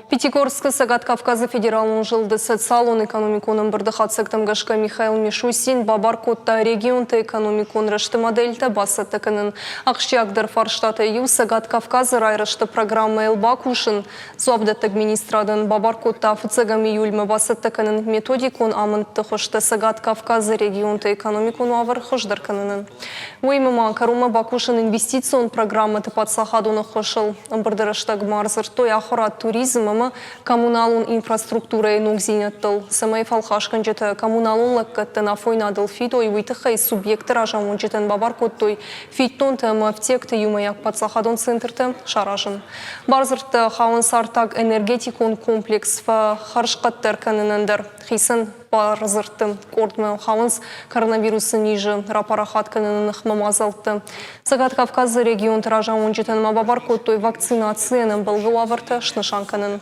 Пятигорскы Цӕгат Кавказы федералон зылды социалон-экономикон ӕмбырды хатдзӕгтӕм гӕсгӕ Михаил Мишустин бабар кодта регионты экономикон рӕзты модельтӕ бацӕттӕ кӕнын. Ахсджиагдӕр фарстатӕй иу Цӕгат Кавказы райрӕзты программӕйыл бакусын. Дзуапдӕттӕг министрадӕн бабар кодта фыццӕгӕм июльмӕ бацӕттӕ кӕнын методикон амындты хуызтӕ Цӕгат Кавказы регионты экономикон уавӕр хуыздӕр кӕнынӕн. Уыимӕ ма кӕронмӕ бакусын инвестицион программӕты паддзахадон ӕххуысыл. Ӕмбырды рӕстӕг ма ӕрдзырдтой ахуырад, туризм ӕмӕ коммуналон инфраструктурӕйы ногдзинӕдтыл. Цӕмӕй фӕлхасгӕнджытӕ коммуналон лӕггӕдтӕн афойнадыл фидой, уый тыххӕй субъекты разамонджытӕн бабар кодтой фиддонтӕ ӕмӕ ӕфтиӕгты иумӕйаг паддзахадон центртӕ саразын. Бардзырдтӕ хауынц артаг-энергетикон комплекс фӕхӕрзхъӕддӕр кӕнынӕн дӕр. Хицӕн бардзырдты къордмӕ хауынц коронавирусы низы рапарахат кӕныны ныхмӕ мадзӕлттӕ. Цӕгат Кавказы регионты разамонджытӕн ма бабар кодтой вакцинацийӕн ӕмбӕлгӕ уавӕртӕ снысан кӕнын.